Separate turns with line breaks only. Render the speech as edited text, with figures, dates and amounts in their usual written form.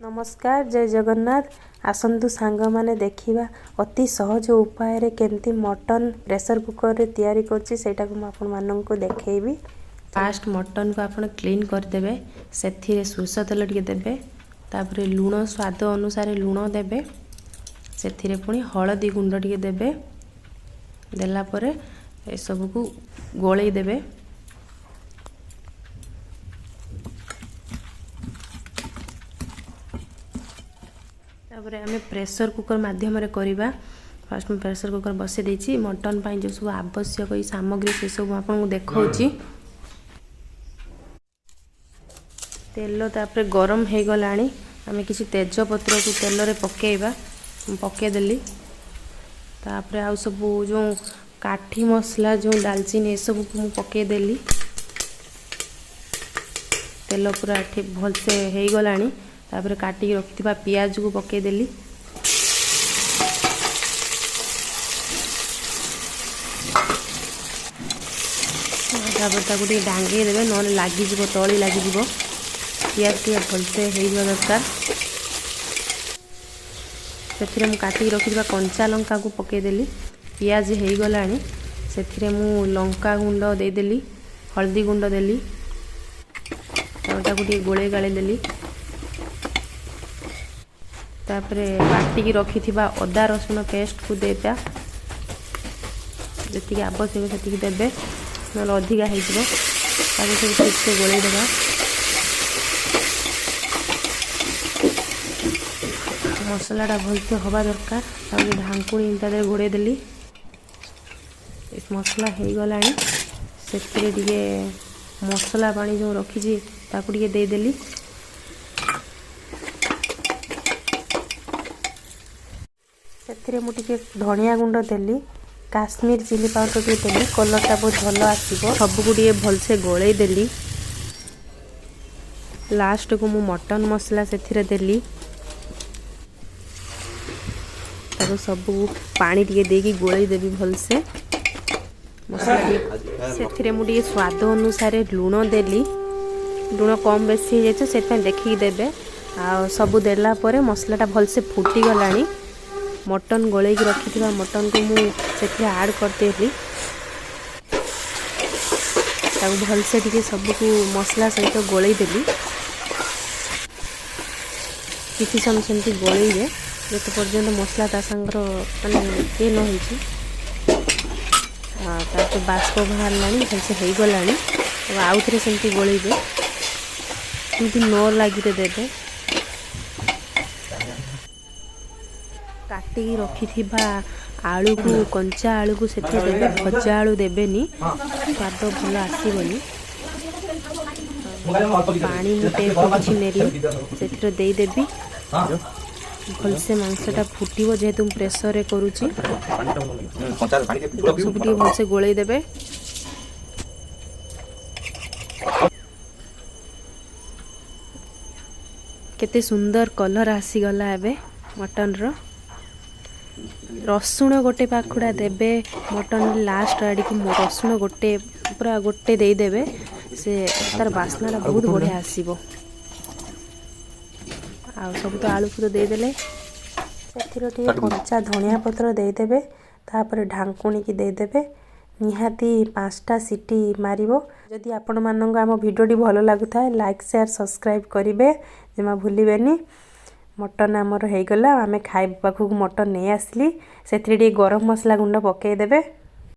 ନମସ୍କାର, ଜୟ ଜଗନ୍ନାଥ। ଆସନ୍ତୁ ସାଙ୍ଗମାନେ, ଦେଖିବା ଅତି ସହଜ ଉପାୟରେ କେମିତି ମଟନ୍ ପ୍ରେସର୍ କୁକର୍ରେ ତିଆରି କରୁଛି, ସେଇଟାକୁ ମୁଁ ଆପଣମାନଙ୍କୁ ଦେଖେଇବି। ଫାଷ୍ଟ ମଟନ୍କୁ ଆପଣ କ୍ଲିନ୍ କରିଦେବେ। ସେଥିରେ ସୋରିଷ ତେଲ ଟିକେ ଦେବେ, ତାପରେ ଲୁଣ, ସ୍ୱାଦ ଅନୁସାରେ ଲୁଣ ଦେବେ। ସେଥିରେ ପୁଣି ହଳଦୀ ଗୁଣ୍ଡ ଟିକେ ଦେବେ। ଦେଲା ପରେ ଏସବୁକୁ ଗୋଳେଇ ଦେବେ। ତାପରେ ଆମେ ପ୍ରେସର୍ କୁକର୍ ମାଧ୍ୟମରେ କରିବା। ଫାଷ୍ଟ ମୁଁ ପ୍ରେସର୍ କୁକର୍ ବସାଇ ଦେଇଛି। ମଟନ୍ ପାଇଁ ଯେଉଁ ସବୁ ଆବଶ୍ୟକ ଏଇ ସାମଗ୍ରୀ, ସେସବୁ ଆପଣଙ୍କୁ ଦେଖାଉଛି। ତେଲ ତାପରେ ଗରମ ହେଇଗଲାଣି। ଆମେ କିଛି ତେଜପତ୍ରକୁ ତେଲରେ ପକାଇବା। ମୁଁ ପକାଇଦେଲି। ତାପରେ ଆଉ ସବୁ ଯେଉଁ କାଠି ମସଲା, ଯେଉଁ ଡାଲଚିନି, ଏସବୁକୁ ମୁଁ ପକାଇଦେଲି। ତେଲ ପୁରା ଏଠି ଭଲସେ ହେଇଗଲାଣି। ତାପରେ କାଟିକି ରଖିଥିବା ପିଆଜକୁ ପକାଇଦେଲି। ତାପରେ ତାକୁ ଟିକେ ଡାଙ୍ଗେଇ ଦେବେ, ନହେଲେ ଲାଗିଯିବ, ତଳି ଲାଗିଯିବ। ପିଆଜ ଟିକେ ଭଲସେ ହେଇଯିବା ଦରକାର। ସେଥିରେ ମୁଁ କାଟିକି ରଖିଥିବା କଞ୍ଚା ଲଙ୍କାକୁ ପକାଇଦେଲି। ପିଆଜ ହେଇଗଲାଣି। ସେଥିରେ ମୁଁ ଲଙ୍କା ଗୁଣ୍ଡ ଦେଇଦେଲି, ହଳଦୀ ଗୁଣ୍ଡ ଦେଲି। ତାପରେ ତାକୁ ଟିକେ ଗୋଳେଇ ଗାଳେଇ ଦେଲି। ତାପରେ ବାଟିକି ରଖିଥିବା ଅଦା ରସୁଣ ପେଷ୍ଟକୁ ଦେବା। ଯେତିକି ଆବଶ୍ୟକ ସେତିକି ଦେବେ, ନହେଲେ ଅଧିକା ହେଇଯିବ। ତାକୁ ସବୁ ଠିକ୍ସେ ଗୋଳେଇ ଦେବା। ମସଲାଟା ଭଲସେ ହେବା ଦରକାର। ତାପରେ ଢାଙ୍କୁଣୀ ତା ଦେହରେ ଘୋଡ଼େଇ ଦେଲି। ମସଲା ହେଇଗଲାଣି। ସେଥିରେ ଟିକେ ମସଲା ପାଣି ଯେଉଁ ରଖିଛି, ତାକୁ ଟିକେ ଦେଇଦେଲି। ସେଥିରେ ମୁଁ ଟିକେ ଧନିଆ ଗୁଣ୍ଡ ଦେଲି, କାଶ୍ମୀର ଚିଲି ପାଉଡ଼ର ଟିକେ ଦେଲି, କଲର୍ଟା ବହୁତ ଭଲ ଆସିବ। ସବୁକୁ ଟିକେ ଭଲସେ ଗୋଳେଇ ଦେଲି। ଲାଷ୍ଟକୁ ମୁଁ ମଟନ୍ ମସଲା ସେଥିରେ ଦେଲି। ତାକୁ ସବୁ ପାଣି ଟିକେ ଦେଇକି ଗୋଳେଇ ଦେବି ଭଲସେ ମସଲା ଟିକେ। ସେଥିରେ ମୁଁ ଟିକେ ସ୍ୱାଦ ଅନୁସାରେ ଲୁଣ ଦେଲି। ଲୁଣ କମ୍ ବେଶୀ ହେଇଯାଇଛି, ସେଥିପାଇଁ ଦେଖିକି ଦେବେ। ଆଉ ସବୁ ଦେଲା ପରେ ମସଲାଟା ଭଲସେ ଫୁଟିଗଲାଣି। ମଟନ୍, ଗୋଳେଇକି ରଖିଥିବା ମଟନ୍କୁ ମୁଁ ସେଥିରେ ଆଡ଼୍ କରିଦେଲି। ତାକୁ ଭଲସେ ଟିକେ ସବୁକୁ ମସଲା ସହିତ ଗୋଳେଇ ଦେଲି। କିଛି ସମୟ ସେମିତି ଗୋଳେଇବେ, ଯେତେ ପର୍ଯ୍ୟନ୍ତ ମସଲା ତା ସାଙ୍ଗର ମାନେ ଇଏ ନ ହେଇଛି। ତାପରେ ବାଷ୍ପ ବାହାରିଲାଣି, ଭଲସେ ହେଇଗଲାଣି। ଆଉ ଥରେ ସେମିତି ଗୋଳେଇବେ, ଏମିତି ନ ଲାଗିରେ ଦେବେ। କାଟିକି ରଖିଥିବା ଆଳୁକୁ, କଞ୍ଚା ଆଳୁକୁ ସେଥିରେ ଦେବେ। ଭଜା ଆଳୁ ଦେବେନି, ସ୍ୱାଦ ଭଲ ଆସିବନି। ପାଣି ମୁଁ ଟେପ୍ କିଛି ନେଲି, ସେଥିରେ ଦେଇଦେବି। ଭଲସେ ମାଂସଟା ଫୁଟିବ, ଯେହେତୁ ମୁଁ ପ୍ରେସରରେ କରୁଛି। ସବୁ ଟିକେ ଭଲସେ ଗୋଳେଇ ଦେବେ। କେତେ ସୁନ୍ଦର କଲର୍ ଆସିଗଲା ଏବେ ମଟନ୍ର। ରସୁଣ ଗୋଟେ ପାଖୁଡ଼ା ଦେବେ ମଟନ୍ ଲାଷ୍ଟ ଆଡ଼ିକୁ। ରସୁଣ ଗୋଟେ, ପୁରା ଗୋଟେ ଦେଇଦେବେ। ସେ ତାର ବାସ୍ନାଟା ବହୁତ ବଢ଼ିଆ ଆସିବ। ଆଉ ସବୁ ତ ଆଳୁକୁ ତ ଦେଇଦେଲେ। ସେଥିରେ ଟିକେ କଞ୍ଚା ଧନିଆ ପତ୍ର ଦେଇଦେବେ। ତାପରେ ଢାଙ୍କୁଣିକି ଦେଇଦେବେ। ନିହାତି 5ଟା ସିଟି ମାରିବ। ଯଦି ଆପଣମାନଙ୍କୁ ଆମ ଭିଡ଼ିଓଟି ଭଲ ଲାଗୁଥାଏ, ଲାଇକ୍, ସେୟାର, ସବସ୍କ୍ରାଇବ୍ କରିବେ, ଜମା ଭୁଲିବେନି। ମଟନ୍ ଆମର ହେଇଗଲା। ଆମେ ଖାଇବା ପାଖକୁ ମଟନ୍ ନେଇ ଆସିଲି। ସେଥିରେ ଟିକେ ଗରମ ମସଲା ଗୁଣ୍ଡ ପକାଇଦେବେ।